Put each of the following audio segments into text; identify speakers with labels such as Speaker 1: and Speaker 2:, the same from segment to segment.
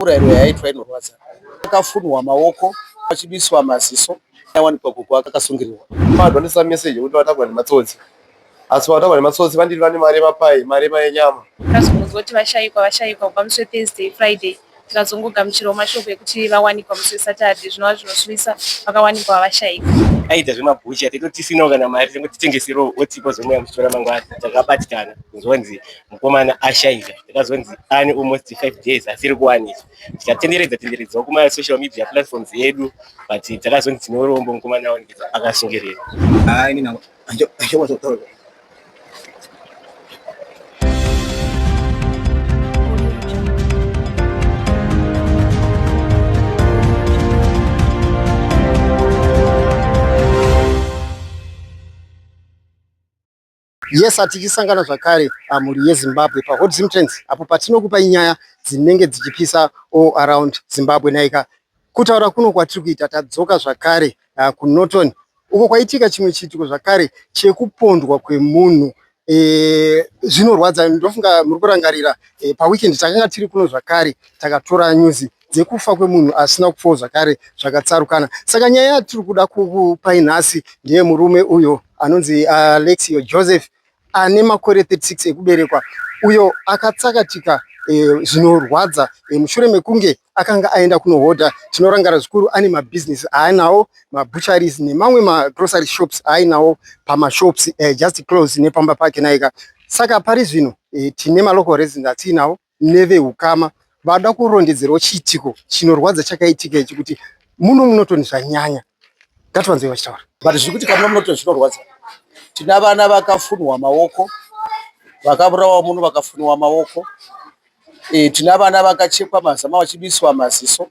Speaker 1: Murayiro yaitwa inorwadza. Akafunhwa maoko achibiswa maziso awanikwa gogo akasungirirwa.
Speaker 2: Vanhu message yekuti vatakwa nematsotsi asi vatakwa nematsotsi vandiri vane mari yemapai mari yenyama.
Speaker 3: Takazongonzwa kuti vashaikwa vashaikwa kubva musi weThursday, Friday tikazongogamuchirawo mashoko ekuti vawanikwa musi weSaturday zvinova zvinosuwisa vakawanikwa vashaikwa.
Speaker 4: Aita zvemabhucha taito tisinawo kana mari tangotitengeserowo otipa zomweya muchitora mangwana takabatikana kunzwanzi mukomana ashaika takazonzi ane almost 5 days asiri kuwanikwa tikatenderedza tenderedzawo kumasocial media platforms edu but takazonzi tine urombo mukomana awanikwa akasungirira.
Speaker 5: Yes, tichisangana zvakare mhuri yeZimbabwe paHot Zim Trends apo patinokupai nyaya dzinenge dzichipisa all around Zimbabwe. Naika kutaura kuno kwatiri kuita tadzoka zvakare kuNorton uko kwaitika chimwe chiitiko zvakare chekupondwa kwemunhu. Zvinorwadza, ndofunga muri kurangarira paweekend takanga tiri kuno zvakare takatora nyuzi dzekufa kwemunhu asina kufawo zvakare zvakatsarukana. Saka nyaya yatiri kuda kukupai nhasi ndeye murume uyo anonzi Alexio Joseph ane makore 36 ekuberekwa uyo akatsakatika zvinorwadza mushure mekunge akanga aenda kunohodha. Tinorangarira zvikuru ane mabhizinesi aanawo, mabutcheries nemamwe magrocery shops aainawo pamashops just close nepamba pake naika. Saka pari zvino tine malocal residents atiinawo nevehukama vada kurondedzerawo chiitiko chinorwadza chakaitika ichi kuti muno muNorton zvanyanya. Ngativanzwei vachitaura.
Speaker 1: But zviri kuitika muno muNorton zvinorwadza. Tina vana vakafunhwa maoko, vakaburawa muno vakafunhwa maoko. Tina vana vakachekwa mazama vachibiswa maziso.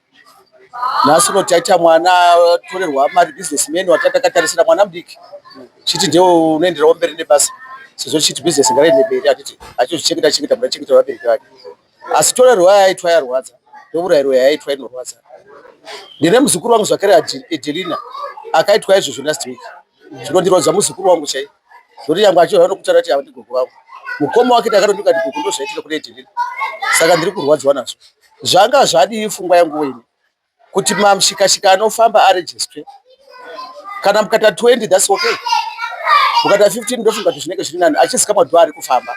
Speaker 1: Nhasi uno taita mwana atorerwa mari businessman watakatarisira mwana mudiki chiti ndiye unoenderawo mberi nebasa sezvo chiti business ngariende mberi hatiti achizvichengeta chengeta muna chengeta vabereki vake. Asi torerwa yaitwa yarwadza, ndourayirwa yaitwa inorwadza. Ndine muzukuru wangu zvakare Adelina akaitwa izvozvo last week. Zvinondirwadza muzukuru wangu chai. Zvoti nyangwe achirwara nokutaura kuti ava ndigogo vangu. Mukoma wake ndakatondika kuti gogo ndozvaitika kuna Adelina. Saka ndiri kurwadziwa nazvo. Zvanga zvadii pfungwa yangu ini kuti mamushikashika anofamba arejistwe. Kana mukaita 20 that's okay. Mukaita 15 ndofunga kuti zvinenge zviri nani achizikamwa kuti ari kufamba.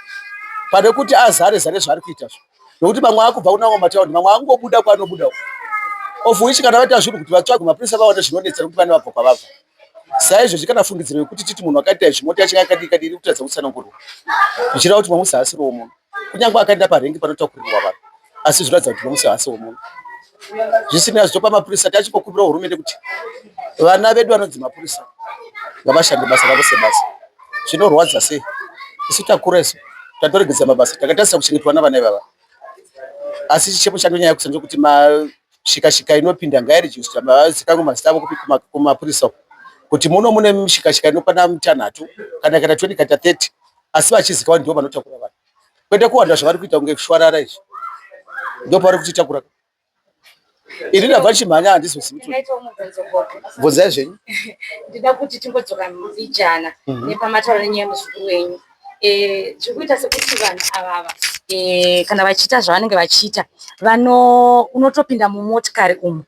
Speaker 1: Pane kuti azare zare zvaari kuita zvo. Nokuti mamwe akubva kuna mamwe mataundi, mamwe angobuda kwaanobuda uko. Of which kana vaita zvinhu kuti vatsvagwe mapurisa vaone zvinonetsa nekuti vane vabva kwavabva. Saizvozvi kana fungidziro yekuti titi munhu akaita izvi mota yacho yakadii kadii iri kutadza kutsanangurwa. Zvichireva kuti mamusi haasiriwo munhu. Kunyange akaenda parengi panotakurirwa vanhu asi zvinoratidza kuti mamusi haasiwo munhu. Zvisinei hazvo topa mapurisa tachingokumbira hurumende kuti vana vedu vanonzi mapurisa ngavashande basa ravo sebasa. Zvinorwadza sei isu takura isu tatoregedza mabasa takatarisa kuchengetwa navana ivava. Asi chichemo changu nyaya yekusa ndechekuti mishikashika inopinda ngairejistwe vazikanwe mazita avo kumapurisa uko kuti muno mune mishikashika inokwana mitanhatu kana ikaita 20 ikaita 30 asi vachizikanwa ndivo vanotakura vanhu kwete kuwanda zvavari kuita kunge kushwarara izvi ndopavari kutitakura. Ini ndabva ndichimhanya handizozivi kuti
Speaker 6: Ndingaitawo mubvunzo gogo.
Speaker 1: bvunzai zvenyu.
Speaker 6: Ndida kuti tingodzoka mbijana nepamataura nenyaya yemuzukuru wenyu. Zviri kuita sekuti vanhu avava kana vachiita zvavanenge vachiita vano unotopinda mumotikari umu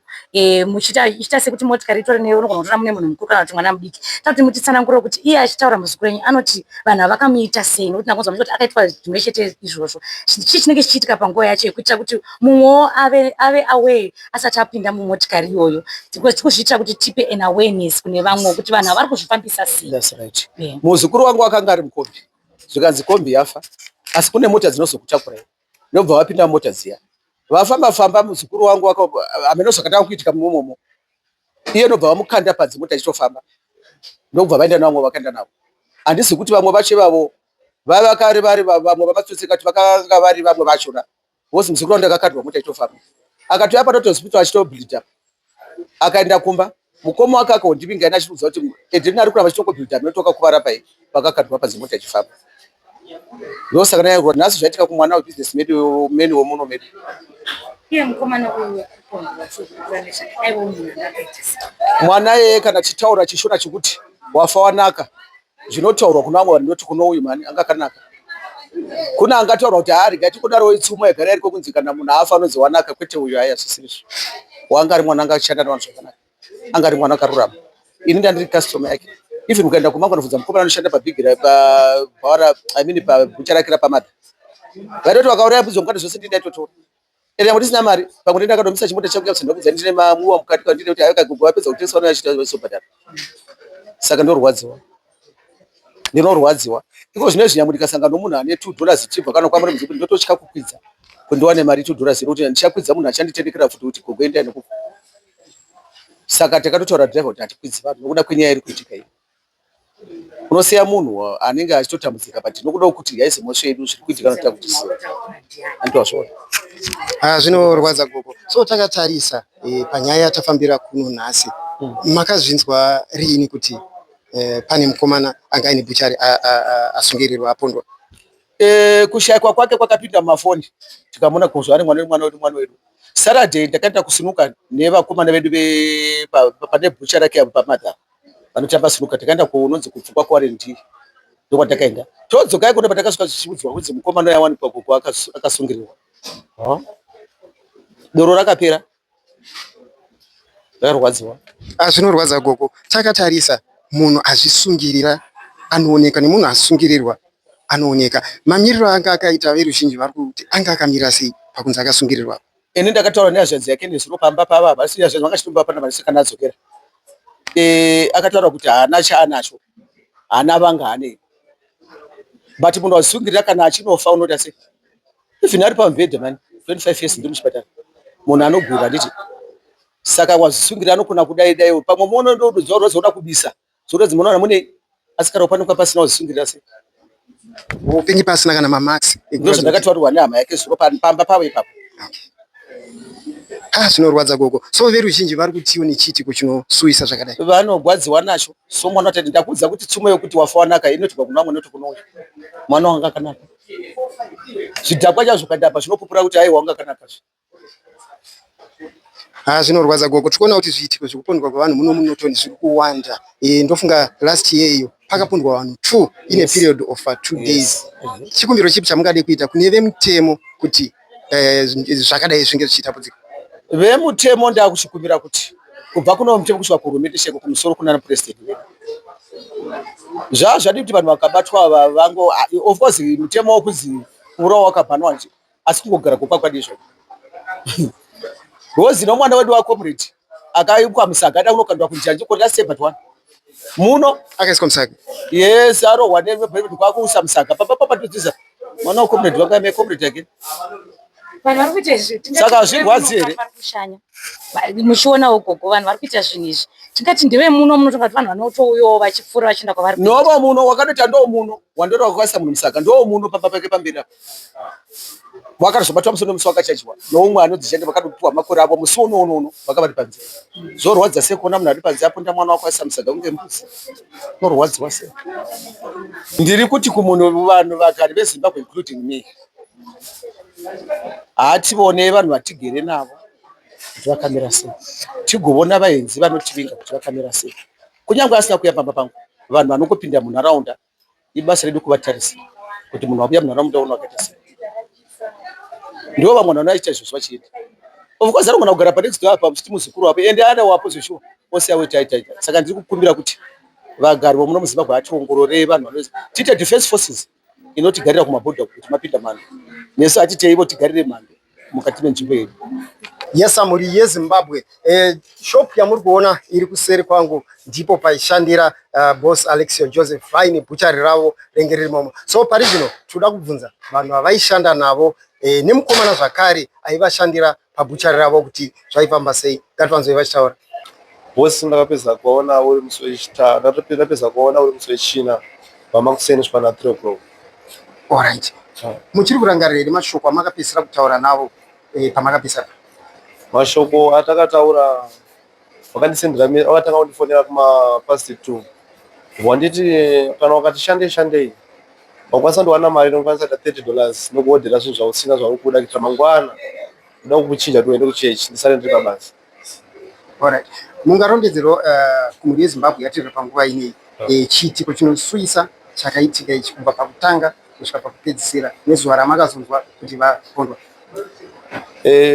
Speaker 6: muchiita ichiita sekuti motikari itori newe unogona kutora mune munhu mukuru kana kuti mwana mudiki. Toda kuti mutitsanangurire kuti iye achitaura muzukuru wenyu anoti vanhu ava vakamuita sei nekuti ndakunzwa muchiti akaitwa zvimwe chete izvozvo. Chii chinenge chichiitika panguva yacho kuitira kuti mumwewo ave ave aware asati apinda mumotikari iyoyo because tikuzviitira kuti tipe an awareness kune vamwe kuti vanhu ava vari kuzvifambisa sei.
Speaker 1: That's right.
Speaker 6: Yeah.
Speaker 1: Muzukuru wangu akanga ari mukombi zvikanzi kombi yafa asi kune mota dzinozokutakura ndobva vapinda mumota dziya vafamba famba muzukuru wangu hameno zvakatanga kuitika mumomo iye ndobva vamukanda panze mota ichitofamba ndobva vaenda navamwe vakaenda navo handisi kuti vamwe vacho ivavo vaiva kare vari vamwe vamatsotsi kati vakanga vari vamwe vachona because muzukuru wangu ndakakandwa mota ichitofamba akatouya panoto hospital achitobleeda akaenda kumba mukoma wake akondipinga ina achitiudza kuti Adelina ari kuramba achitongobleeda minoto akakuvara pai pakakandwa panze mota ichifamba ndosaka naye nhasi zvaitika kumwana webusiness medu meni wemuno medu.
Speaker 6: Iye mukomana uyu wekupondwa chokukura nezvake aiva munhu anga akaita sei?
Speaker 1: Mwana iyeye kana achitaura chishona chekuti wafa wanaka zvinotaurwa kuna vamwe vanhu ndoti kuno uyu mhani anga akanaka. Kune angataura kuti haa regai tikudaro itsumo yagara iriko kunzi kana munhu afa anonzi wanaka kwete uyu haya zvisirizvo. Wanga ari mwana anga achishanda nevanhu zvakanaka. Anga ari mwana akarurama. Ini ndandiri customer yake. Even ukaenda kumba ukanobvunza mukomana anoshanda pabhigi pabhara I mean pabhucha rake rapamadha. Vaitoti vakauraya mbudzi mukati zvose ndini ndaitotora. Ende nyangwe ndisina mari pamwe ndini ndakadomisa chimota changu chakuti ndakudza ndine mamwiwa mukati kana ndine kuti ayo kagogo vapedza kutengesa vano vachita vazobhadhara. Saka ndorwadziwa. Ndinorwadziwa. Iko zvino izvi nyangwe ndikasangana nomunhu ane 2 dollars tichibva kana kwamuri muzi kuti ndototya kukwidza. Kuti ndiwane mari 2 dollars iri kuti ndichakwidza munhu achanditendekera futi kuti gogo endai nokufa. Saka takatotaura driver kuti hatikwidzi vanhu nokuda kwenyaya iri kuitika iyi. Unosiya munhu anenge achitotambudzika but nokuda kwekuti haisi mhosva yedu zviri kuitika anoita kuti andowazviona.
Speaker 5: Ah, zvinorwadza gogo. So takatarisa eh, panyaya yatafambira kuno nhasi makazvinzwa riini kuti eh, pane mukomana anga aine bhuchari asungirirwa apondwa?
Speaker 1: E, kushaikwa kwake kwakapinda mumafoni tikamuona kuzwa ari mwana wedu mwana wedu mwana wedu. Saturday ndakaenda kusinuka nevakomana vedu pane bhucha rake apo pamadha vanotamba sinuka takaenda kunonzi kupfukwa kwarendi ndokwatakaenda todzoka ikona patakasvika tichiudzwa kunzi mukomana uya awanikwa gogo akasungirirwa doro rakapera ndakarwadziwa.
Speaker 5: Ah, zvinorwadza gogo. Takatarisa munhu azvisungirira anooneka nemunhu asungirirwa anooneka. Mamiriro anga akaita veruzhinji vari kuti anga akamira sei pakunzi akasungirirwa?
Speaker 1: Ini ndakataura nehazvanzi yake nezuro pamba pavo apa asi hazvanzi vanga chitomba pana vanhu kana adzokera. Eh, akataura kuti haana chaanacho. Haana vanga haanei. But munhu azvisungirira kana achinofa unoita sei? Even ari pamubhedha mani 25 years ndiri muchipatara. Munhu anogwira handiti. Saka wazvisungira anokona kudai dai pamwe muono ndokudzwa rwazoda kubisa. Zvokuti munoona mune asi kana upanikwa pasina wazvisungirira sei?
Speaker 5: Upenyu pasina kana mamarks.
Speaker 1: Ndozvandakataurirwa nehama yake zuro pamba pavo ipapo.
Speaker 5: Ah, zvinorwadza gogo. So veruzhinji vari kutiwo nechiitiko chinosuwisa zvakadai.
Speaker 1: Vanogwadziwa nacho. So mwana watati ndakuudza kuti tsumo yokuti wafa wanaka inoti kuna vamwe noti kunouya. Mwana wanga akanaka. Zvidhakwa chazvo zvikadhakwa zvinopupura kuti aiwa wanga akanaka.
Speaker 5: Ah, zvinorwadza gogo. Tikuona kuti zviitiko zvekupondwa kwevanhu muno muNorton zviri kuwanda. E, ndofunga last year iyo pakapondwa vanhu 2 in a period of 2 days. Chikumbiro chipi chamungade kuita kune vemutemo kuti eh, zvakadai zvinge zvichitapudzika?
Speaker 1: Vemutemo ndakuchikumbira kuti kubva kuno mutemo kusvika kuhurumende cheko kumusoro kunana president vedu. Zvazvadi kuti vanhu vakabatwa vango of course mutemo wokuzi kuurawa wakabhanwa nje asi kungogara kwopakwadi izvozvo. Because nomwana wedu wacomrade akaikwa musaga ada kunokandwa kunjanji ko last year but one muno
Speaker 5: akaiswa musaga
Speaker 1: yes arohwa nebhebhi kwakuusa musaga papa papa todzidza mwana wacomrade wakaime comrade again
Speaker 6: vanhu vari kuita izvi
Speaker 1: saka hazvirwadzi here
Speaker 6: kushanya muchionawo gogo vanhu vari kuita zvinhu izvi tingati ndeve muno munotonga kuti vanhu vanotouyawo vachipfuura vachienda kwavari
Speaker 1: novo muno wakatoita ndo muno wandora wakaisa munhu musaga ndo muno pamba pake pamberi apa wakatozobatwa musi nemusi wakachajiwa noumwe anodzishanda vakatopiwa makore avo musi uno uno uno vaka vari panze zvorwadza sei kuona munhu ari panze aponda mwana wako aisa musaga kunge mbudzi unorwadziwa sei ndiri kuti kumunhu vanhu vagari vezimbabwe including me hativone vanhu vatigere navo kuti vakamira sei tigovona vaenzi vanotivinga kuti vakamira sei kunyange asina kuuya pamba pangu vanhu vanongopinda munharaunda ibasa redu kuvatarisa kuti munhu wakuya munharaunda uno akaita sei ndivo vamwe vanhu vanoita izvozvo vachiita of course anogona kugara panext door apa muchiti muzukuru wapo ende ana wapo zveshuwa ose awo ita ita saka ndiri kukumbira kuti vagari vomuno muzimbabwe ationgorore vanhu vanozi tiite defense forces inotigarira kumabhodha kuti mapinda mhando nesu hatiteivo tigarire mhando mukati menzvimbo yedu.
Speaker 5: Yes, mhuri yeZimbabwe. Eh, shop yamuri kuona iri kuseri kwangu ndipo paishandira boss Alexio Joseph vaine bhuchari ravo renge riri momo. So pari zvino tinoda kubvunza vanhu vavaishanda navo eh, nemukomana zvakare aivashandira pabhuchari ravo kuti zvaifamba sei. Ngativanzwei vachitaura.
Speaker 2: Boss ndakapedza kuvaona uri musi wechitatu, ndapedza kuvaona uri musi wechina pamakuseni kusvika na 3 o'clock.
Speaker 5: Alright. Muchiri kurangarira here mashoko amakapedzisira kutaura navo eh, pamakapedzisira?
Speaker 2: Mashoko atakataura vakandisendera vakatanga kundifonera kuma past 2. Wanditi kana wakati shandei shandei wakwanisa ndiwana mari inokwanisa kuita 30 dollars nokuodhera zvinhu zvausina zvauri kuda kuitira mangwana ndoda kukuchinja kuti uende kuchechi ndisare ndiri pabasa.
Speaker 5: Alright. Mungarondedzero kumhuri yeZimbabwe yatiri panguva ineyi eh, chiitiko chinosuwisa chakaitika ichi kubva pakutanga kusvika pakupedzisira nezuva ramakazonzwa kuti vapondwa.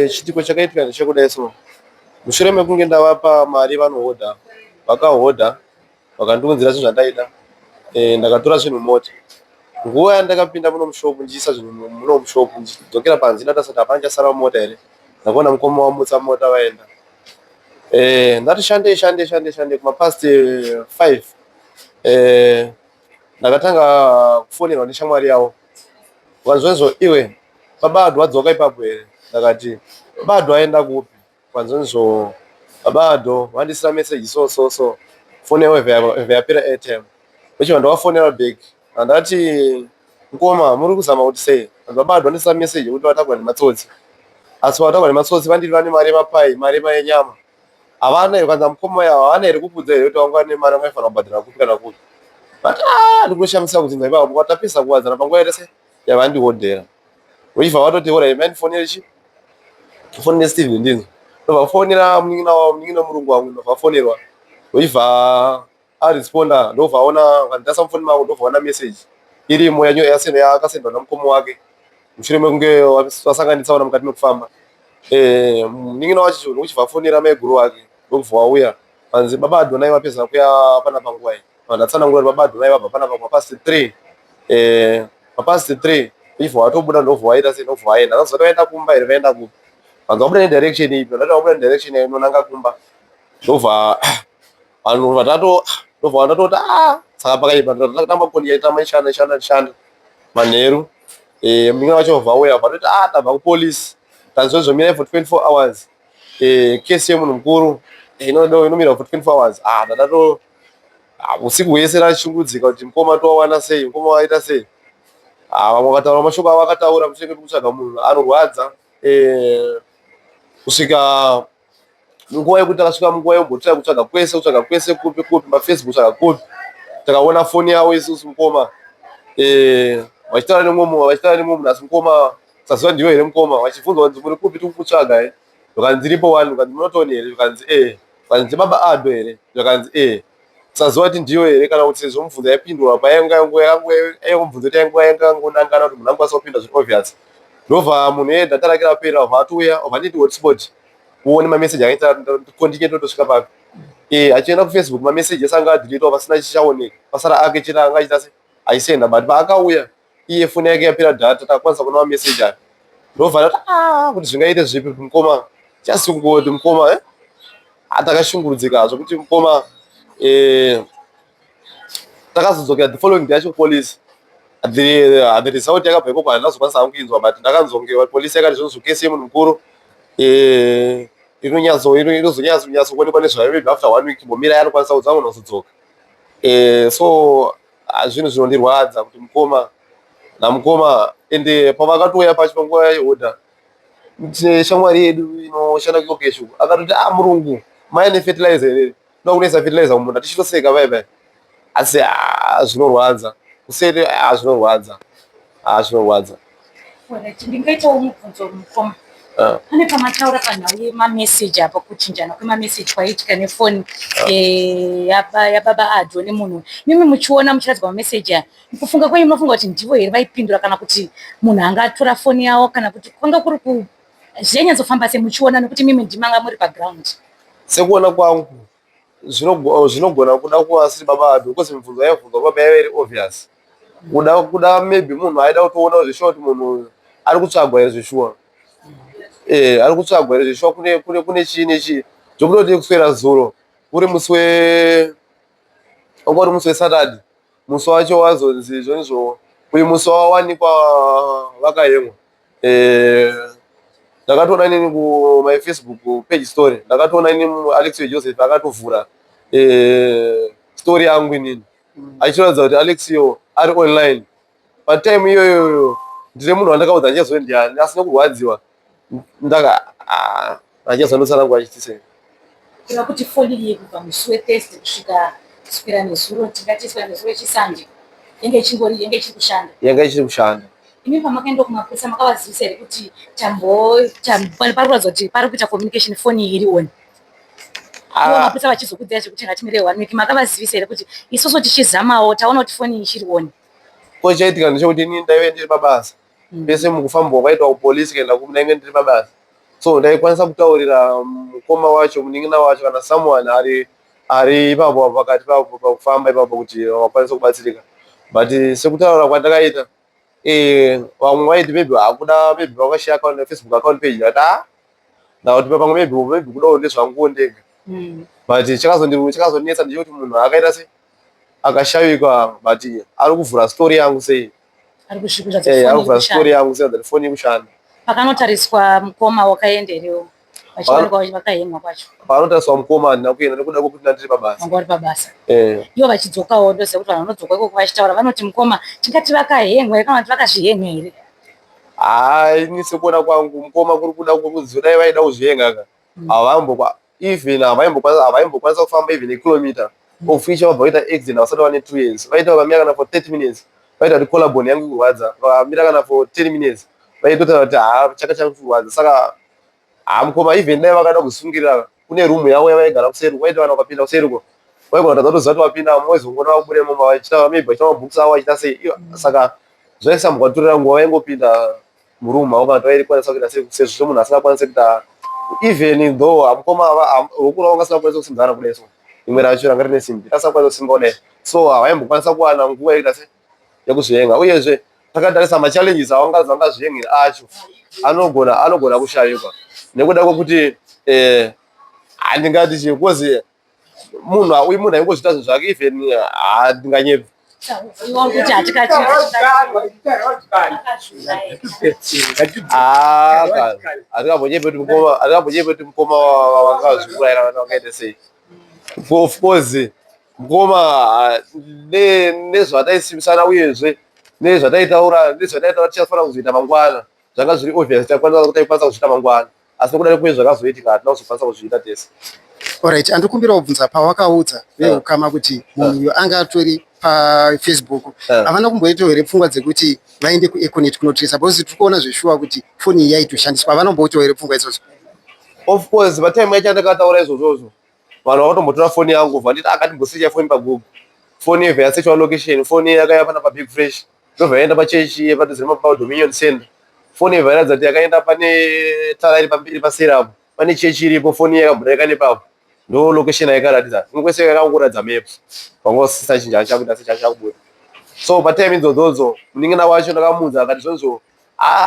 Speaker 2: Chiitiko chakaitika ndechekudai so, mushure mekunge ndavapa mari vanohodha, vakahodha vakandiunzira zvinhu zvandaida. Ndakatora zvinhu mumota. Nguva yandakapinda muno mushopu ndichiisa zvinhu muno mushopu ndichidzokera panze ndatarisa kuti hapana chasara mumota here, ndakaona mukoma vamutsa mota vaenda. Ndati shandei shandei shandei shandei kumapast 5 ndakatanga kufonerwa neshamwari yavo. Vanzonzo iwe baba Adu wadzoka ipapo here? Ndakati baba Adu aenda kupi? Vanzonzo baba Adu vandisira message so so so foni yavo yabva yapera airtime. Vachibva ndavafonera back ndati mukoma muri kuzama kuti sei? Baba Adu vandisira message yekuti vatakwa nematsotsi. Asi vatakwa nematsotsi vandiri vane mari yemapai, mari yenyama. Havana here kwanza mukoma yavo havana here kukudza here kuti vanga vane mari vaifanira kubhadhara kupi kana kupi. But ah ndikutoshamisika kuti ipapo watapisa kuwadzana panguva yese yavandihodhera. Vachibva vatoti ora mandifonere chi fonere Steven ndinzwa. Ndobva vafonera munin'ina wavo munin'ina wemurungu wangu ndobva vafonerwa. Vachibva aresponda ndobva aona vanditasa mufoni mangu ndobva aona message irimo yakasendwa namukoma wake mushure mekunge vasanganisa ona mukati mekufamba. Munin'ina wacho ndokuchibva afonera maiguru wake ndokubva wauya vanzi baba Adonai vapedza kuya panapa nguva iyi. Vanhu vatsanangura kuti baba Adonai vabva panapa kumapast 3 mapast 3 vachibva vatobuda ndobva vaita sei ndobva vaenda. Ndakazoti vaenda kumba here vaenda kupi? Vanzi vabuda nedirection ipi? Ndati vabuda nedirection inonanga kumba. Ndobva vanhu vatato ndobva ndatoti ah saka pakaipa ndatamba koni yaitamba ishanda ishanda ishanda manheru munin'ina wacho obva auya vatoti ah tabva kupolice tanzozvomirai for 24 hours kesi yemunhu mukuru inomira for 24 hours. Ah ndatato usiku hwese rachungudzika kuti mukoma towawana sei, mukoma waita sei. Vamwe vakataura mashoko avo akataura mushure mekutsvaga munhu anorwadza kusvika nguva yekuti takasvika munguva yombotsvaka kutsvaga kwese kutsvaga kwese kupi kupi mafacebook kutsvaga kupi takaona foni yavo isusu mukoma vachitaura nemumwe munhu vachitaura nemumwe munhu asi mukoma saziva ndiwe here mukoma vachibvunzwa kunzi muri kupi tiri kukutsvaga here zvakanzi ndiripo wani zvikanzi munotoni here zvikanzi ee zvikanzi baba Ado here zvakanzi ee saziva kuti ndiyo here kana kuti sezvo mubvunzo yaipindurwa payaingomubvunzo kuti yainguva yangangonangana kuti munhu angakwanisa kupinda zviri obvious ndobva munhu iye data rake rapera obva atouya obva anditi hotspot uone mameseji akaita continue totosvika papi achienda kufacebook mameseji ese anga adhiletwa pasina chichaoneka pasara ake chete anga achiita se achisenda but paakauya iye foni yake yapera data takakwanisa kuona mameseji aya ndobva ndati ah kuti zvingaite zvipi kuti mukoma just kungoti mukoma takashungurudzika hazvo kuti mukoma takazodzokera the following day yacho kupolice. The result yakabva ikoko handina kuzokwanisa hangu kuinzwa but ndakanzonge polisi yakati zvonzi kesi yemunhu mukuru inozonyatsokuonekwa nezvayo maybe after 1 week mbomira yanokwanisa kudza munhu kuzodzoka. So zvinhu zvinondirwadza kuti mukoma namukoma ende pavakatouya pacho panguva yehodha tine shamwari yedu inoshanda kuokeshu akatoti ah murungu mai nefertilizer here ndoda kunoisa fertilizer mumunda tichitoseka vai vai asi zvinorwadza kuseri zvinorwadza zvinorwadza.
Speaker 6: Ndingaitawo mubvunzo mukoma. Pane pamataura panhau yemameseji apa kuchinjana kwemameseji kwaiitika nefoni yababa Ado nemunhu. Mimi muchiona muchiratidzwa mameseji aya kufunga kwenyu munofunga kuti ndivo here vaipindura kana kuti munhu angatora foni yavo kana kuti kwanga kuri ku zvainyatsofamba sei muchiona nekuti mimi ndimanga muri paground.
Speaker 2: Sekuona kwangu zvinogona kuda kuva asiri baba Ado because mibvunzo yaibvunzwa baba yaiva iri obvious. Kuda maybe munhu aida kutoona zveshuwa kuti munhu ari kutsvagwa here zveshuwa. Ari kutsvagwa here zveshuwa kune chii nechii. Zvekutoti kuswera zuro uri musi we wanga uri musi weSaturday musi wacho wazonzi izvonizvo uyu musi wawanikwa vakahemwa. Ndakatoona inini ku my Facebook page story ndakatoona inini Alex Joseph akatovhura story yangu inini achiratidza kuti Alexio ari online patime iyoyo ndine munhu wandakaudza ndichaziva ndiani asina kurwadziwa ndaka handichazondotsanangura achiti sei.
Speaker 6: Kureva kuti foni iyi kubva musi weThursday kusvika kuswera nezuro tingati swera nezuro yechiSunday yanga ichingori yanga ichiri kushanda.
Speaker 2: Yanga ichiri kushanda.
Speaker 6: Imi pamakaenda kumapurisa makavazivisa here kuti tambo pari kuratidza kuti pari kuita communication foni iyi iri on? Ivo mapurisa vachizokuudzai zvekuti ngatimire 1 week makavazivisa here kuti isusu tichizamawo taona kuti foni iyi ichiri on?
Speaker 2: Ko chaitika ndechekuti inini ndaive ndiri pabasa. Pese mukufambwa kwaitwa kupolice kuenda kupi ndainge ndiri pabasa. So ndaikwanisa kutaurira mukoma wacho, munin'ina wacho kana someone ari ari ipapo pakati papo pakufamba ipapo kuti vakwanise kubatsirika. But sekutaura kwandakaita vamwe vaiti maybe hakuda maybe vakashare account Facebook account page ndakati ah ndakuti pamwe maybe maybe kudawo ndezvanguwo ndega. But chakazondinetsa ndechekuti munhu akaita sei akashaikwa but ari kuvhura story yangu sei.
Speaker 6: Ari kusvika
Speaker 2: Ari kuvhura story yangu sei that phone ikushanda.
Speaker 6: Pakanotariswa mukoma wakaenda here vachiwanikwa vakahemwa kwacho?
Speaker 2: Pakanotariswa mukoma handina kuenda nekuda kwekuti ndandiri pabasa.
Speaker 6: Wanga uri pabasa. Ivo vachidzokawo ndoziva kuti vanhu vanodzoka ikoko vachitaura vanoti mukoma tingati vakahemwa here kana kuti vakazvihenga here?
Speaker 2: Haa ini sekuona kwangu mukoma kuri kuda kunzi dai vaida kuzvihenga ka havambokwa even havaimbokwanisa kufamba even a kilometer of which vabva kuita accident vasati vane 2 years. Vaita vakamira kana for 30 minutes vaita kuti collarbone yangu ikurwadza, vakamira kana for 10 minutes vaitotaura kuti haa chaka changu kurwadza. Saka haa mukoma even dai vakada kuzvisungirira kune room yavo yavaigara kuseri vaiti vanhu vakapinda kuseri uko vaigona kutadza kutoziva kuti vapinda moizongoona vabuda imomo vachiita maybe vachiita mabooks avo vachiita sei. Saka zvaisambovantorera nguva vaingopinda muroom mavo kana kuti vaikwanisa kuita sei sezvo munhu asingakwanisi kuita even though mukoma ruoko rwavo vasingakwanisi kusimudzana kudai so rimwe racho ranga rine simbi rasingakwanisi kusimba kudai so havaimbokwanisa kuwana nguva yekuita sei yekuzvihenga. Uyezve takatarisa machallenges avangazvihengera acho anogona anogona kushaikwa nekuda kwekuti handingati chii because munhu uyu munhu aingozviita zvinhu zvake even handinganyepi.
Speaker 6: Iwe kuti hatikati
Speaker 2: Hatingambonyepi kuti mukoma vakazviurayira vana vakaita sei. Of course mukoma nezvataisimbisana uyezve nezvataitaura nezvataitaura tichafanira kuzoita mangwana zvanga zviri obvious taikwanisa kuzviita mangwana asi nekuda kwezvakazoitika hatina kuzokwanisa kuzviita tese.
Speaker 5: Alright, andikumbira kubvunza pawakaudza veukama kuti munhu uyu anga atori paFacebook havana kumboitawo here pfungwa dzekuti vaende kuEconet kunotracer because tiri kuona zveshuwa kuti foni iyi yaitoshandiswa havana kumboitawo here pfungwa idzodzo?
Speaker 2: Of course patime yacho yandakataura izvozvozvo vanhu vakatombotora foni yangu vanditi akatimbosecha foni paGoogle foni yebva yasechwa location foni yakauya pana paBig Fresh ndobva yaenda pachechi yepadhuze nepaDominion Center foni yebva yaratidza kuti yakaenda pane tara iri paseri apo pane chechi iripo foni yakabuda nepapo ndo location yaikaratidza kumwe kwese yakangoratidza map wanga usisa chinhu chakuita sechachakubuda so patime idzodzodzo munin'ina wacho ndakamuudza akati zvonzvo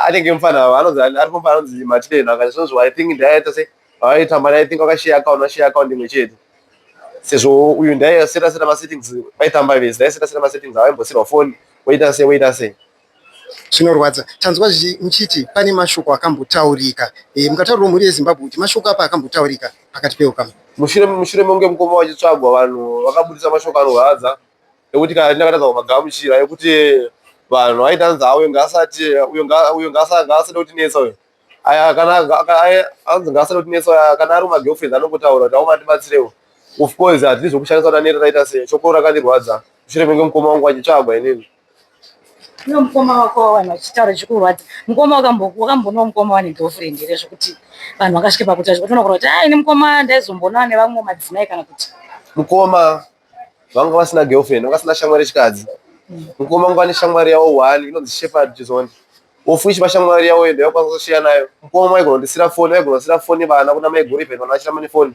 Speaker 2: anenge mufana anonzi aripo mufana anonzi Matilena akati zvonzvo I think ndaita sei vaitamba I think vakashare account vashare account imwe chete sezvo uyu ndaiseta seta masettings vaitamba vese ndaiseta seta masettings avaimbosirwa foni woita sei woita sei.
Speaker 5: Zvinorwadza. Tanzwa muchiti pane mashoko akambotaurika. Mukataurirawo mhuri yeZimbabwe kuti mashoko apa akambotaurika pakati peukama.
Speaker 2: Mushure mekunge mukoma vachitsvagwa vanhu vakabudisa mashoko anorwadza ekuti kana ndakatadza kumagamuchira ekuti vanhu vaitanzi uyu ngaasati uyu ngaasade kutinetsa uyu aya kana anzi ngaasade kutinetsa uyu kana ari magirlfriends anongotaura kuti auma tibatsirewo. Of course hatidi zvokushandisa kuti anenge taita sei shoko rakandirwadza mushure mekunge mukoma wangu achitsvagwa inini.
Speaker 6: Iwe mukoma wako vanhu vachitaura chikurwadza mukoma wakambonawo mukoma wane girlfriend here zvekuti vanhu vakasvike pakuita zvekuti unogona kuti ai mukoma ndaizombonawo nevamwe madzimai kana kuti
Speaker 2: mukoma vanga vasina girlfriend vanga vasina shamwari yechikadzi mukoma vanga vane shamwari yavo one inonzi Shepherd Chizonde of which pashamwari yavo iyo ndayakwanisa kushiya nayo mukoma vaigona kundisira foni vaigona kusira foni vana kuna maiguru even vana vachiramba nefoni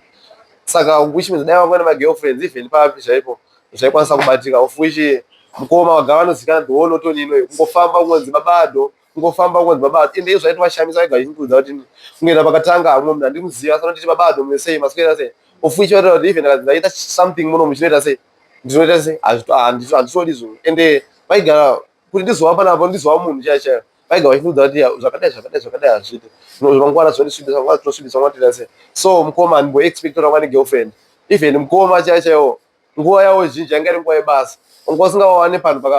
Speaker 2: saka which means dai vanga vane magirlfriends even papi chaipo zvaikwanisa kubatika of which mukoma vagara vanozikanwa the whole Norton inoyo kungofamba kungonzi babado kungofamba kungonzi babado ende izvo zvaitovashamisa vaiga vachindiudza kuti kungoenda pakatanga hamwe munhu handimuziva asi vanonditi babado sei maswera sei of which vataura kuti even ndakanzi ndaita something muno muchinoita sei ndinoita sei handitodi izvozvo ende vaigara kuti ndizova panapo ndizova munhu chaiyo chaiyo vaigara vachindiudza kuti zvakadai zvakadai zvakadai hazviiti mangwana zvinondisvibisa mangwana tinosvibisa mangwana toita sei so mukoma handimboexpect kuti anga negirlfriend even mukoma chaiyo chaiwo nguva yavo zhinji yanga iri nguva yebasa wanga usingavawane panhu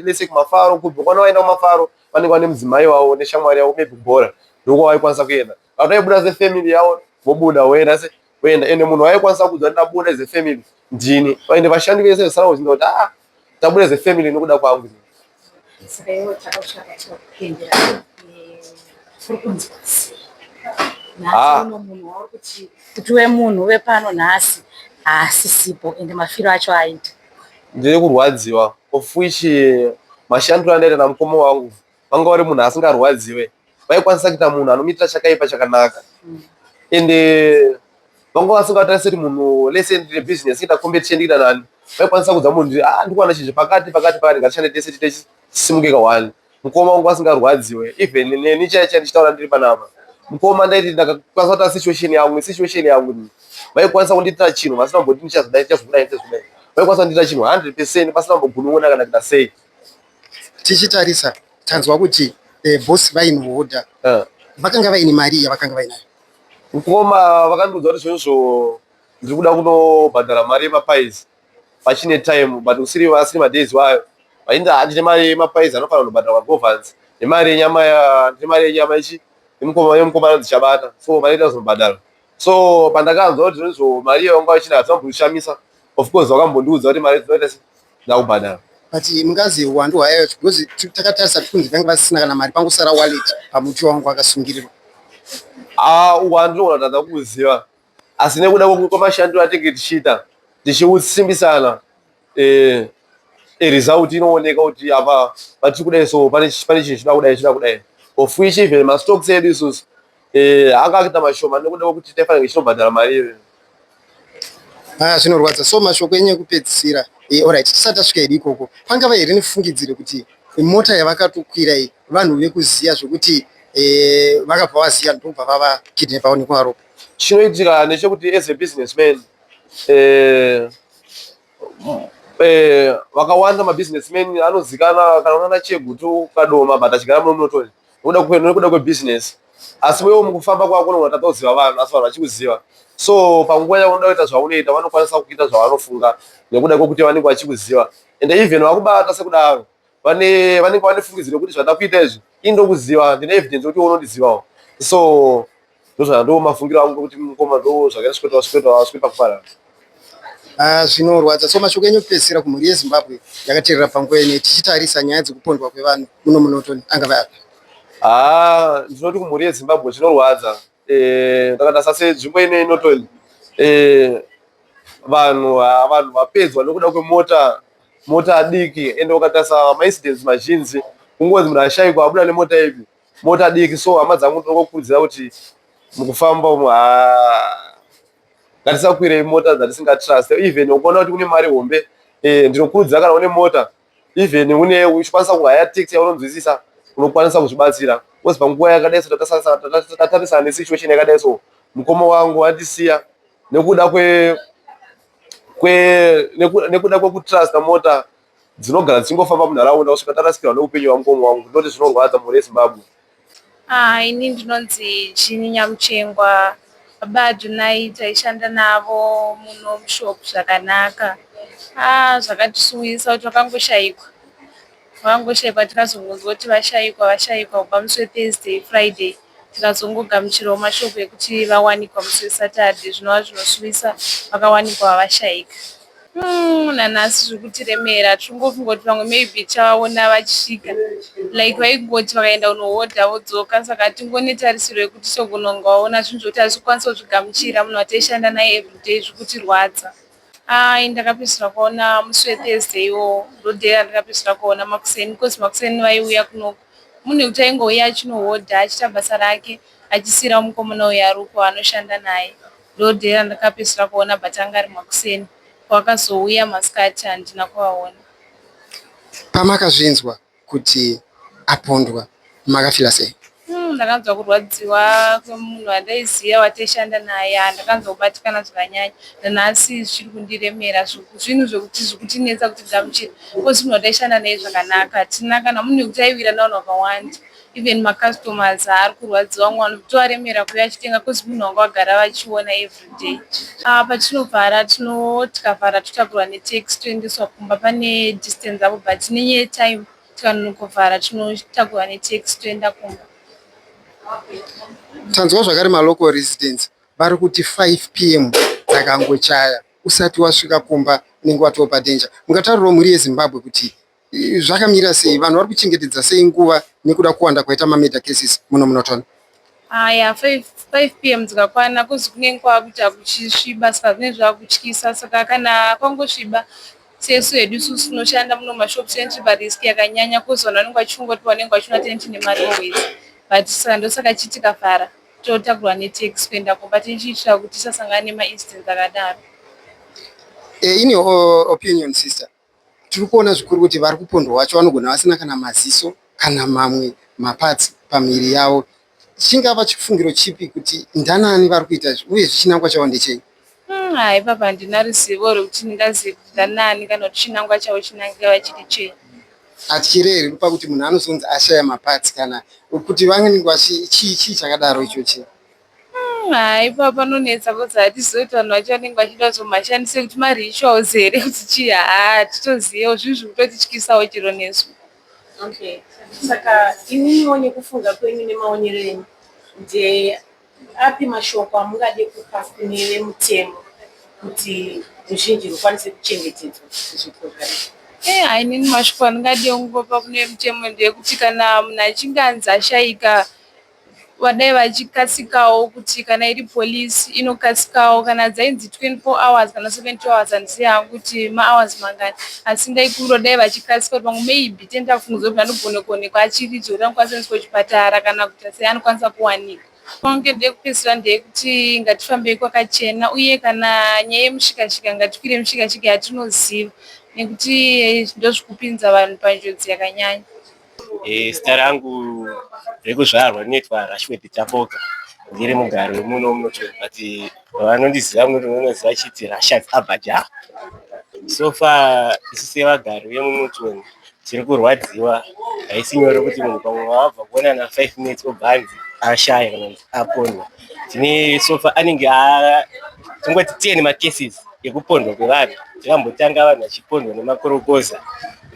Speaker 2: lese kumafaro kubva kwana vaenda kumafaro vanenge vane mudzimai wavo neshamwari yavo maybe kubhora ndokwavaikwanisa kuenda kana vaibuda sefamily yavo vobuda voenda se voenda ende munhu waikwanisa kuudza kuti ndabuda as a family ndini ende vashandi vese vesara kuzinza kuti aa tabuda as a family nokuda kwangu.
Speaker 6: Saka iwe takakusvika patiri kuendera kuri kunzwa sei nhasi uno munhu wauri kuti kuti uve munhu uve pano nhasi haasisipo ende mafiro acho aita.
Speaker 2: Ndiri kurwadziwa of which Mashandiro andaita namukoma wangu vanga vari munhu asingarwadziwe, vaikwanisa kuita munhu anomuitira chakaipa chakanaka, ende vanga vasingatarise kuti munhu lese ndine business ita competition ita nani. Vaikwanisa kuudza munhu kuti ah, ndikuwana chinhu pakati pakati pakati, ngatishande tese tiite tisimuke kahwani. Mukoma wangu asingarwadziwe, even neni chaiye chaiye ndichitaura ndiri panapa, mukoma ndaiti ndakakwanisa kuita situation yangu nesituation yangu, vaikwanisa kundiitira chinhu vasina kumboti ndichazodai, ndichazodai, ndichazodai. Vaikwanisa kundiitira chinhu 100% pasina kumbogunun'una kana kuita sei.
Speaker 5: Tichitarisa tanzwa kuti boss vainohodha, vakanga vaine mari yavakanga vainayo?
Speaker 2: Mukoma vakandiudza kuti zvonizvo ndiri kuda kunobhadhara mari yemapies pachine time, but usiri asiri madays wayo vainzi handine mari yemapies anofanira kunobhadharwa govans nemari yenyama, ndine mari yenyama ichi yemukoma anonzi Chabata, so vanoita kuzobhadhara. So pandakanzwa kuti zvonizvo mari iyo vanga vachina, hazvina, of course vakambondiudza kuti mari dzinoita se ndakubhadhara.
Speaker 5: But mungazi uwandu hwayo, because takatarisa kunzi vanga vasisina kana mari, pangosara wallet pamuti wangu wakasungirirwa.
Speaker 2: Ah, uwandu ndinogona kutadza kuziva, asi nekuda kwemashandiro atinge tichiita tichiusimbisana, result inooneka kuti apa patiri kudai, so pane chinhu chinoda kudai, chinoda kudai, of which even mastocks edu isusu anga akuita mashoma nekuda kwekuti taifanira tichinobhadhara mari iyoyo.
Speaker 5: Ah, zvinorwadza. So mashoko enyu ekupedzisira? Alright, tisati tasvika hedu ikoko, pangava here nefungidziro kuti mota yavakatokwira iyi vanhu vekuziya, zvekuti vakabva vaziya ndobva vava kidnapawo nekuvaropa?
Speaker 2: Chinoitika ndechekuti as a businessman, vakawanda mabusinessman anozikana kana unana Chegutu, Kadoma, but achigara muno muNorton nekuda kwebusiness. Asi wewo mukufamba kwako unogona kutadza kuziva vanhu, asi vanhu vachikuziva. So panguva yaunoda kuita zvaunoita, vanokwanisa kuita zvavanofunga nekuda kwekuti vanenge vachikuziva. Ende even vakubata sekudaro, vanenge vane fungidziro yekuti zvanda kuita izvi indokuziva, ndine evidence yekuti unondizivawo. So ndo mafungiro angu ekuti mukoma ndo zvakaita svika pakuparara.
Speaker 5: Ah, zvinorwadza. So mashoko enyu ekupedzisira kumhuri yeZimbabwe yakateerera panguva ino, tichitarisa nyaya dzekupondwa kwevanhu muno muNorton, angava api?
Speaker 2: Haa, ndinoti kumhuri yeZimbabwe zvinorwadza. Ndakatarisa senzvimbo ino yeNorton, vanhu vapedzwa nekuda kwemota, mota diki. Ende ukatarisa maincidents mazhinji, kungonzi munhu ashayikwa abuda nemota ipi? Mota diki. So hama dzangu, ndinokukurudzira kuti mukufamba umu, ngatisakwirei mota dzatisingatrust. Even ukaona kuti une mari hombe, ndinokurudzira kana une mota, even une uchikwanisa kuhaya taxi yaunonzwisisa, unokwanisa kuzvibatsira, because panguva yakadai so, tatarisana nesituation yakadai so, mukoma wangu andisiya nekuda kwe nekuda kwekutrusta mota dzinogara dzichingofamba munharaunda, kusvika tarasikirwa neupenyu hwamukoma wangu. Ndinoti zvinorwadza, mhuri yeZimbabwe.
Speaker 3: Ah, ini ndinonzi Chini Nyamuchengwa. Baba Adonai taishanda navo muno mushop zvakanaka. Ah, zvakatisuwisa kuti vakangoshayikwa. Vakangoshayikwa, tikazongonzwa kuti vashayikwa, vashayikwa kubva musi weThursday, Friday. Tikazongogamuchirawo mashoko ekuti vawanikwa musi weSaturday, zvinova zvinosuwisa, vakawanikwa vashayika. Nanhasi zviri kutiremera, tiringofunga kuti vamwe maybe tichavaona vachisvika. Like vaingoti vakaenda kunohodha vodzoka, saka tingone tarisiro yekuti togona kungovaona. Zvinhu zvokuti hatikwanisi kuzvigamuchira, munhu wataishanda naye everyday, zviri kutirwadza. Ai, ndakapedzisira kuona musi weThursday iwowo, ndoday randakapedzisira kuona makuseni, because makuseni vaiuya kunoku. Munhu wekuti aingouya achinohodha achiita basa rake, achisiyirawo mukomana uyu aripo anoshanda naye. Ndoday randakapedzisira kuona, but anga ari makuseni. Pavakazouya masikati handina kuvaona.
Speaker 5: Pamakazvinzwa kuti apondwa, makafila sei?
Speaker 3: Ndakanzwa kurwadziwa kwemunhu wandaiziva, wataishanda naye. Ndakanzwa kubatikana zvakanyanya. Nanhasi zvichiri kundiremera. Zvinhu zvekuti zviri kutinetsa kuti tigamuchire, because munhu wataishanda naye zvakanaka. Hatina kana munhu wekuti aiwira navanhu vakawanda. Even macustomers ari kurwadziwa, vamwe vanhu tovaremera kuuya achitenga, because munhu wanga vagara vachiona everyday. Patinovhara, tikavhara totakurwa netaxi toendeswa kumba. Pane distance apo, but nenyaya yetime tikanonovhara tinotakurwa netaxi toenda kumba.
Speaker 5: Tanzwa zvakare malocal residents vari kuti 5 p.m. dzakangochaya, usati wasvika kumba unenge watova padanger. Mungataurirawo mhuri yeZimbabwe kuti zvakamira sei, vanhu vari kuchengetedza sei nguva nekuda kuwanda kwaita mamurder cases muno muNorton?
Speaker 3: Aya 5 p.m. dzikakwana, kuzi kunenge kwakuita kuchisviba, saka zvinenge zvakutyisa. Saka kana kwangosviba. Sesu hedu isusu tinoshanda muno mumashops tiri parisk yakanyanya coz vanhu vanenge vachifunga kuti vanenge vachiona tinenge tine mari always but saka ndosaka tichiti tikavhara totakurwa netaxi kuenda kumba tichiitira kuti tisasangana nemaincidents akadaro.
Speaker 5: In your opinion sister, tiri kuona zvikuru kuti vari kupondwa vacho vanogona vasina kana maziso kana mamwe maparts pamiviri yavo. Chingava chifungiro chipi kuti ndanani vari kuita izvi uye chinangwa chavo ndechei?
Speaker 3: Hai ipapa handina ruzivo rwekuti ndingazive kuti ndanani kana kuti chinangwa chavo chinangava chiri chei.
Speaker 5: Hatyirei pakuti munhu anozonzi ashaya maparts kana kuti vanenge vachi chii chii chakadaro ichochi?
Speaker 3: Hai ipapa panonetsa coz hatizivi kuti vanhu vacho vanenge vachida kuzomashandisa kuti marituals here kuti chii haa hatitoziviwo zvinhu zviri kutotityisawo chero nesu.
Speaker 7: Okay, saka imimiwo nekufunga kwenyu nemaonero enyu ndeapi mashoko amungade kupa kune vemutemo kuti ruzhinji rukwanise kuchengetedzwa zviitiko zvakadai?
Speaker 3: Hai inini mashoko andingade kungopa kune vemutemo ndeyekuti kana munhu achinge anzi ashaika vadai vachikasikawo kuti kana iri polisi inokasikawo kana dzainzi 24 hours kana 72 hours handizivi hangu kuti mahours mangani asi ndaikumbira dai vachikasika kuti pamwe maybe tenge tafungidzwa kuti anogona kuonekwa achiripo kuti anokwanisa kuendeswa kuchipatara kana kuita sei anokwanisa kuwanika. Kunge ndekupedzisira ndeyekuti ngatifambei kwakachena uye kana nyaya yemushikashika ngatikwire mishikashika yatinoziva nekuti ndozvikupinza vanhu panjodzi yakanyanya.
Speaker 4: Zita rangu rekuzvarwa rinoitwa Rashworth Tapoka. Ndiri mugari wemuno muno but vanondiziva muno vanoziva vachiti Rashad Abaja. So far isu sevagari vemuNorton tiri kurwadziwa. Haisi nyore kuti munhu pamwe wabva kuonana 5 minutes obva anzi ashaya kana kuti apondwa. Tine so far anenge tingoti 10 macases ekupondwa kwevanhu. Takambotanga vanhu vachipondwa nemakorokoza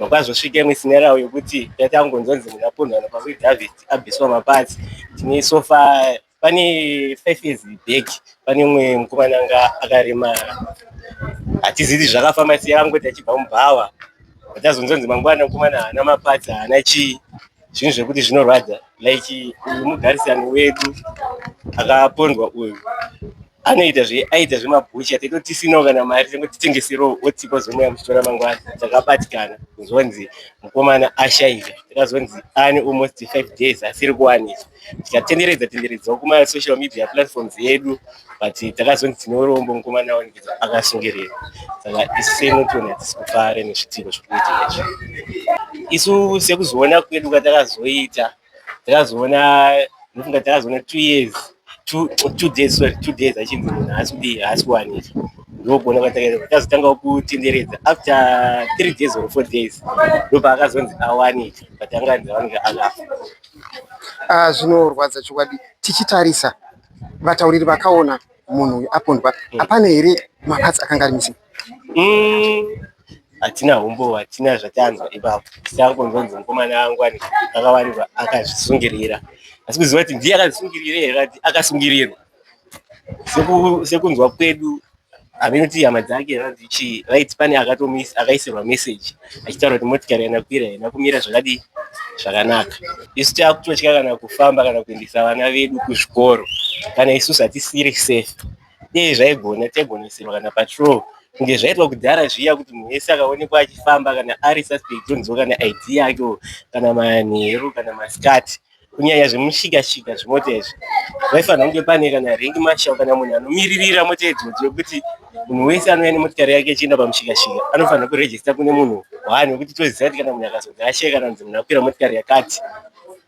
Speaker 4: kwazosvika imwe scenario yekuti tatangonzonzi munhu apondwa napaWill abviswa maparts. Tine so far pane 5 years back pane umwe mukomana anga akaremara. Hatizivi kuti zvakafamba sei angoti achibva mubhawa. Tazonzonzi mangwana mukomana haana maparts haana chii. Zvinhu zvekuti zvinorwadza like uyu mugarisani wedu akapondwa uyu anoita zve aita zvemabhucha taitoti tisinawo kana mari tongoti titengeserewo otipa zomweya muchitora mangwana takabatikana kuzonzi mukomana ashaika takazonzi ane almost 5 days asiri kuwanikwa tikatenderedza tenderedzawo kumasocial media platforms edu but takazonzi tine urombo mukomana awanikwa akasungirira. Saka isu seNorton hatisi kufara nezviitiko zviri kuitika izvi. Isu sekuzoona kwedu kwatakazoita takazoona ndofunga takazoona 2 years 2 days sorry 2 days achinzi munhu haasi kudii haasi kuwanikwa ndokuona kwatakaita tazotangawo kutenderedza after 3 days or 4 days ndopaakazonzi awanika but anga anzi awanika akafa.
Speaker 5: Zvinorwadza chokwadi tichitarisa vatauriri vakaona munhu uyu apondwa hapana here maparts akanga ari missing?
Speaker 4: Hatina humbowo hatina zvatanzwa ipapo tisangonzonzi mukomana angwanikwa akawanikwa akazvisungirira asi kuziva kuti ndiye akazvisungirira here kana kuti akasungirirwa sekunzwa kwedu haminoti hama dzake kana kuti chii vaiti pane akaisirwa message achitaura kuti motikari yandakwira haina kumira zvakadii zvakanaka. Isu takutotya kana kufamba kana kuendesa vana vedu kuzvikoro kana isusu hatisiri safe. Dei zvaigona taigonesерwa kana patrol kunge zvaitwa kudhara zviya kuti munhu wese akaonekwa achifamba kana ari suspect onziwa kana ID yake kana manheru kana masikati kunyanya zvemushikashika zvimota izvi vaifanira kunge pane kana rank marshal kana munhu anomiririra mota idzodzo yekuti munhu wese anouya nemotikari yake achienda pamushikashika anofanira kurejista kune munhu one wekuti toziva kuti kana munhu akazonzi ashaya kana kunzi munhu akwira motikari yakati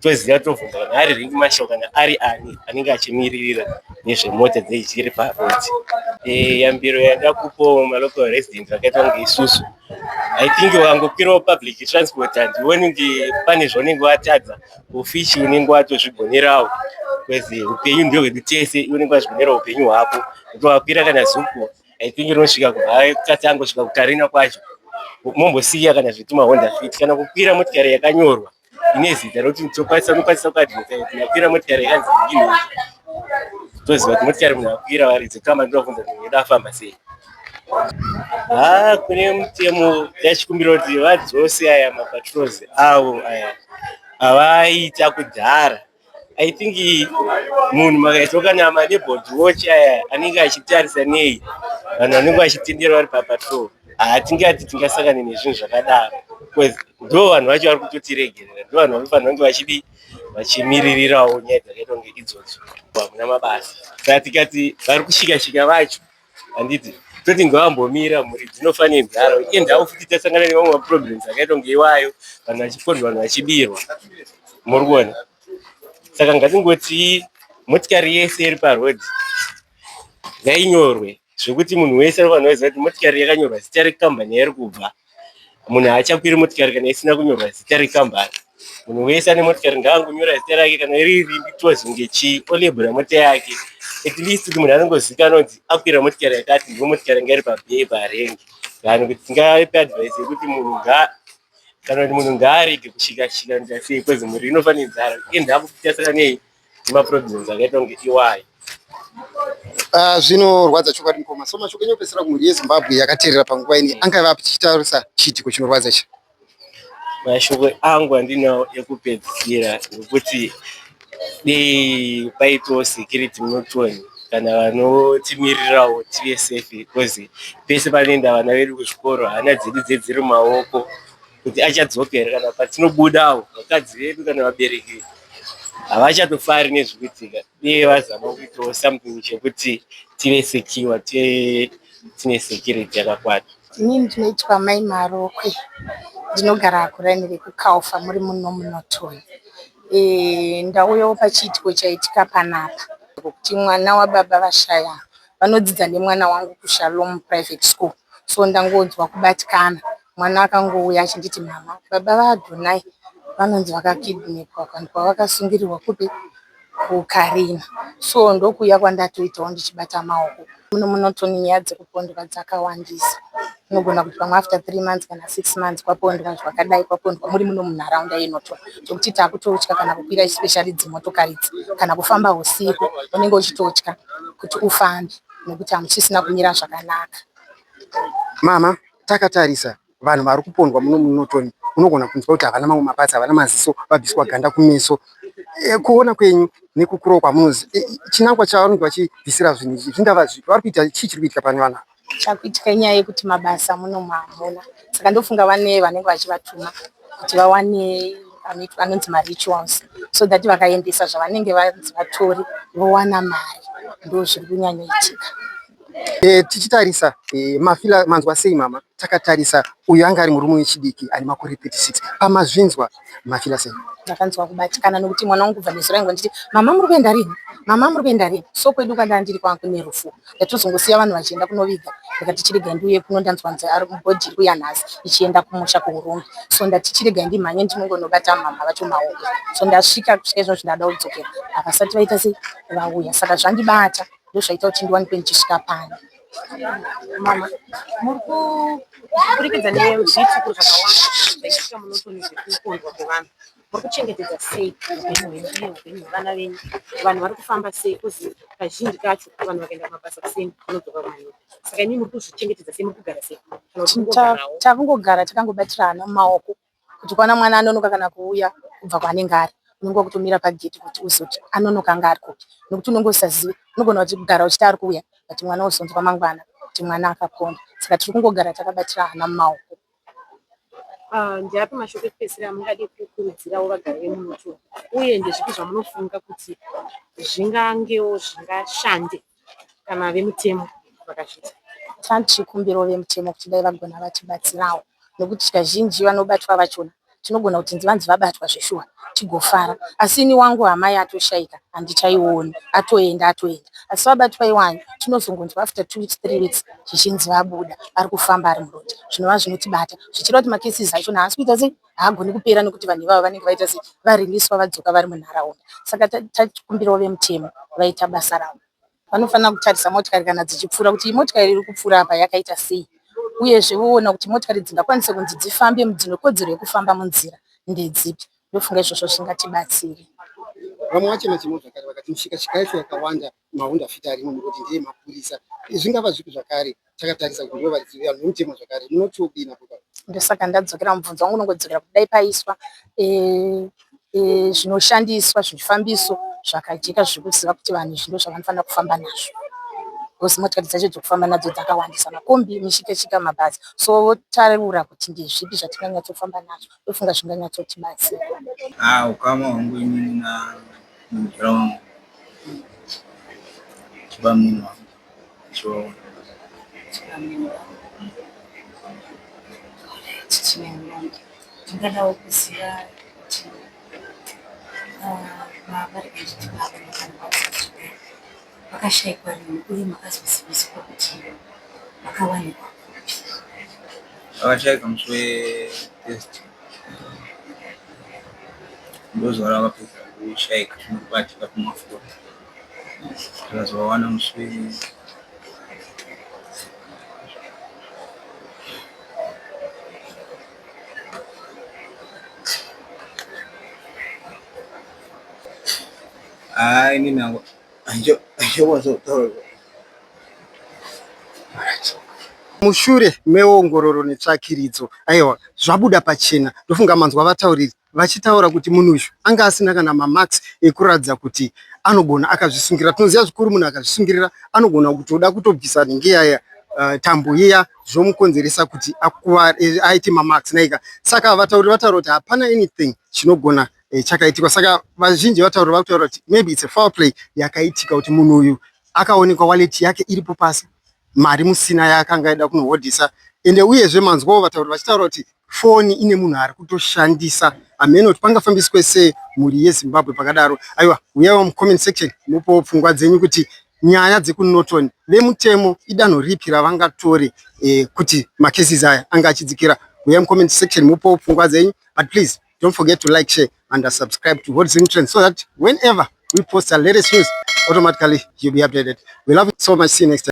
Speaker 4: toziva tovhunza kana ari rank marshal kana ari ani anenge achimiririra nezvemota dzechiri paroad. Yambiro yandakupawo malocal residents vakaita kunge isusu I think ukangokwirawo public transport handioni kunge pane zvaunenge watadza ufishi unenge watozvigonerawo because upenyu ndehwedu tese iwe unenge wazvigonera upenyu hwako kuti wakwira kana Zupco I think rinosvika kubva Katango kusvika kuKarina kwacho mombosiya kana zvetuma Honda Fit kana kukwira motikari yakanyorwa ine zita rekuti tokwanisa unokwanisa kuadvertise kuti ndakwira motikari yakanzi inini toziva kuti motikari munhu akwira varidzi kamba ndovabvunza kuti munhu afamba sei. Haa kune mutemo tachikumbira kuti vadzose aya mapatrols avo aya avaiita kudhara. I think munhu makaitwa kana maneighborhood watch aya anenge achitarisa nei vanhu vanenge vachitendera vari papatrol. Hatingati tingasangane nezvinhu zvakadaro because ndo vanhu vacho vari kutotiregerera, ndo vanhu vanofanira kunge vachidii vachimiririrawo nyaya dzakaita kunge idzodzo. Hamuna mabasa, saka tikati vari kushika-shika vacho handiti toti ngavambomira, mhuri dzinofa nenzara. Endawo futi tasangana nemamwe maproblems akaita kunge iwayo, vanhu vachipondwa, vanhu vachibirwa, muri kuona. Saka ngatingoti motikari yese iri parodhi ngainyorwe zvekuti munhu wese anofanira kuziva kuti motikari yakanyorwa zita rekambani yairi kubva. Munhu haachakwiri motikari kana isina kunyorwa zita rekambani. Munhu wese ane motikari ngaangonyora zita rake, kana iri rimbi tozonge chii, olebhura mota yake, at least kuti munhu anongozivikanwa kuti akwira motikari yakati, ndiyo motikari yanga iri pabhei parengi. Than kuti tingape advice yekuti munhu kana kuti munhu ngaarege kushika shika kuita sei, because mhuri inofa nenzara. Endapo kutasaka nei nemaproblems akaita kunge iwayo.
Speaker 5: Zvinorwadza chokwadi mukoma. So mashoko enyu ekupedzisira kumhuri yeZimbabwe yakateerera panguva ini angave api tichitarisa chiitiko chinorwadza ichi?
Speaker 4: Mashoko angu andinawo ekupedzisira nekuti dei paitawo security muNorton kana vanotimirirawo tive safe, because pese panoenda vana vedu kuzvikoro hana dzedu dzedziri mumaoko kuti achadzoka here, kana patinobudawo vakadzi vedu kana vabereki havachatofari nezvikuitika. Dei vazama kuitawo something chekuti tive secure, tive tine security yakakwana.
Speaker 8: Inini ndinoitwa Mai Marokwe, ndinogara kuraini rekuKalfa muri muno muNorton. Ndauyawo pachiitiko chaitika panapa kuti mwana wababa vashaya vanodzidza nemwana wangu kuShalom Private School. So ndangonzwa kubatikana, mwana akangouya achinditi mama, baba vaAdonai vanonzi vakakidnapwa kwavakasungirirwa kupi kuKarina. So ndokuuya kwandatoitawo ndichibata maoko. Muno muNorton nyaya dzekupondwa dzakawandisa. Unogona kuti pamwe after 3 months kana 6 months kwapondwa zvakadai, kwapondwa muri muno munharaunda yeNorton. Zvokuti takutotya kana kukwira especially dzimotokari idzi, kana kufamba usiku unenge uchitotya kuti ufambe nekuti hamuchisina kumira zvakanaka.
Speaker 5: Mama, takatarisa vanhu vari kupondwa muno muNorton, unogona kunzwa kuti havana mamwe mapatsi, havana maziso, vabviswa ganda kumeso. Kuona kwenyu nekukurawo kwamunozi, chinangwa chavanenge vachibvisira zvinhu izvi zvingava zvipi? Vari kuita chii chiri kuitika pane vanhu ava?
Speaker 8: Chakuitika inyaya yekuti mabasa muno hamuna, saka ndofunga vane vanenge vachivatuma kuti vawane anonzi marituals so that vakaendesa zvavanenge vanzi vatore vowana mari. Ndo zviri kunyanyoitika.
Speaker 5: Tichitarisa mafila manzwa sei mama? Takatarisa uyu anga ari murume wechidiki ane makore 36. Pamazvinzwa mafila sei?
Speaker 8: Ndakanzwa kubatikana nekuti mwana wangu kubva nezuro ainge nditi mama muri kuenda rini, mama muri kuenda rini. So kwedu kwandanga ndiri kwangu nerufu, ndatozongosiya vanhu vachienda kunoviga, ndikati chiregai ndiuye kuno, ndanzwa nzi ari mubhodhi iri kuuya nhasi ichienda kumusha kuUrumbi. So ndati chiregai ndimhanye ndinongonobata mama vacho maoko. So ndasvika kusvika izvozvi ndada kudzokera, havasati vaita sei vauya, saka zvandibata ndozvaita kuti ndiwanikwe ndichisvika pano.
Speaker 7: Mama, muri kuburikidza nezviitiko zvakawanda zvaitika muNorton zvekupondwa kwevanhu, muri kuchengetedza sei upenyu hwenyu uye upenyu hwevana venyu? Vanhu vari kufamba sei? Kuzi kazhinji kacho vanhu vakaenda kumabasa kuseni vanodzoka kumanheru, saka imi muri kuzvichengetedza sei? Muri kugara sei kana kuti kungogarawo?
Speaker 8: Takungogara takangobatirana mumaoko kuti ukaona mwana anonoka kana kuuya kubva kwaanenge ari, unenge wakutomira pagedhi kuti uzoti anonoka anga ari kupi, nekuti unenge usisazivi. Unogona kuti kugara uchiti ari kuuya, but mwana wozonzwa mangwana kuti mwana akaponda. Saka tiri kungogara takabatira hana mumaoko.
Speaker 7: Ndeapi mashoko ekupedzisira amungade kukurudzirawo vagari vemuNorton, uye ndezvipi zvamunofunga kuti zvingangewo zvingashande kana vemutemo vakazviita?
Speaker 8: Tachikumbirawo vemutemo kuti dai vagona vatibatsirawo, nekuti kazhinji vanobatwa vachona tinogona kuti vanzi vabatwa zveshuwa tigofara, asi ini wangu hama yatoshaika handichaioni, atoenda atoenda. Asi vabatwa iwayo tinozongonzwa after 2 weeks 3 weeks zvichinzi vabuda ari kufamba ari murodhi, zvinova zvinotibata zvichireva kuti macases achona haasi kuita sei, haagoni kupera, nekuti vanhu ivava vanenge vaita sei, variliswa vadzoka vari munharaunda. Saka tachikumbirawo vemutemo vaita basa ravo. Vanofanira kutarisa motikari kana dzichipfuura kuti iyi motikari iri kupfuura apa yakaita sei, uyezve voona kuti motikari dzingakwanise kunzi dzifambe dzine kodzero yekufamba munzira ndedzipi. Ndofunga izvozvo zvingatibatsire.
Speaker 5: Vamwe vachema chemo zvakare vakati mishikashika yacho yakawanda, maHonda Fit arimo murodhi ndeyemapurisa. Zvingava zvipi zvakare takatarisa kuti ndivo varidzi vevanhu vemutemo zvakare munoti wodini apo?
Speaker 8: Ndosaka ndadzokera mubvunzo wangu unongodzokera kuti dai paiswa zvinoshandiswa zvifambiso zvakajeka zvekuziva kuti vanhu izvi ndozvavanofanira kufamba nazvo. Because motikari dzacho dzekufamba nadzo dzakawandisa, makombi, mishikashika, mabhazi. So votaura kuti ndezvipi zvatinganyatsofamba nazvo. Ndofunga zvinganyatsotibatsira.
Speaker 9: Ah, ukama hwangu inini namudhara wangu chibamnini wangu chivaona.
Speaker 6: Ndingadawo kuziva kuti baba rekuti baba vakashaikwa rini uye makazoziviswa kuti vakawanikwa kupi?
Speaker 9: Vakashaika musi weThursday, ndozuva ravakapedza kushaika zvinobatika kumafoni. Tikazovawana musi we Haa inini hangu handichakwanisa kutaura.
Speaker 5: Mushure meongororo netsvakiridzo, aiwa zvabuda pachena. Ndofunga manzwa vatauriri vachitaura kuti munhu uyu anga asina kana mamarks ekuratidza kuti anogona akazvisungirira. Tinoziva zvikuru munhu akazvisungirira anogona kutoda kutobvisa nhingi yaya tambo iya zvomukonzeresa kuti akuvare aite mamarks naika. Saka vatauri vataura kuti hapana anything chinogona chakaitikwa. Saka vazhinji vatauri vakutaura kuti maybe it's a foul play yakaitika kuti munhu uyu akaonekwa wallet yake iripo pasi mari musina yaakanga aida kunohodhisa ende uyezve manzwawo vatauri vachitaura kuti foni ine munhu ari kutoshandisa hameno kuti pangafambiswe sei mhuri yeZimbabwe pakadaro. Aiwa uyaiwo mucomment section mupowo pfungwa dzenyu kuti nyaya dzekuNorton vemutemo idanho ripi ravangatore kuti macases aya anga achidzikira. Uyai mucomment section mupowo pfungwa dzenyu, but please don't forget to like, share and subscribe to Hot Zim Trends so that whenever we post our latest news, automatically you'll be updated. We love you so much. See you next time.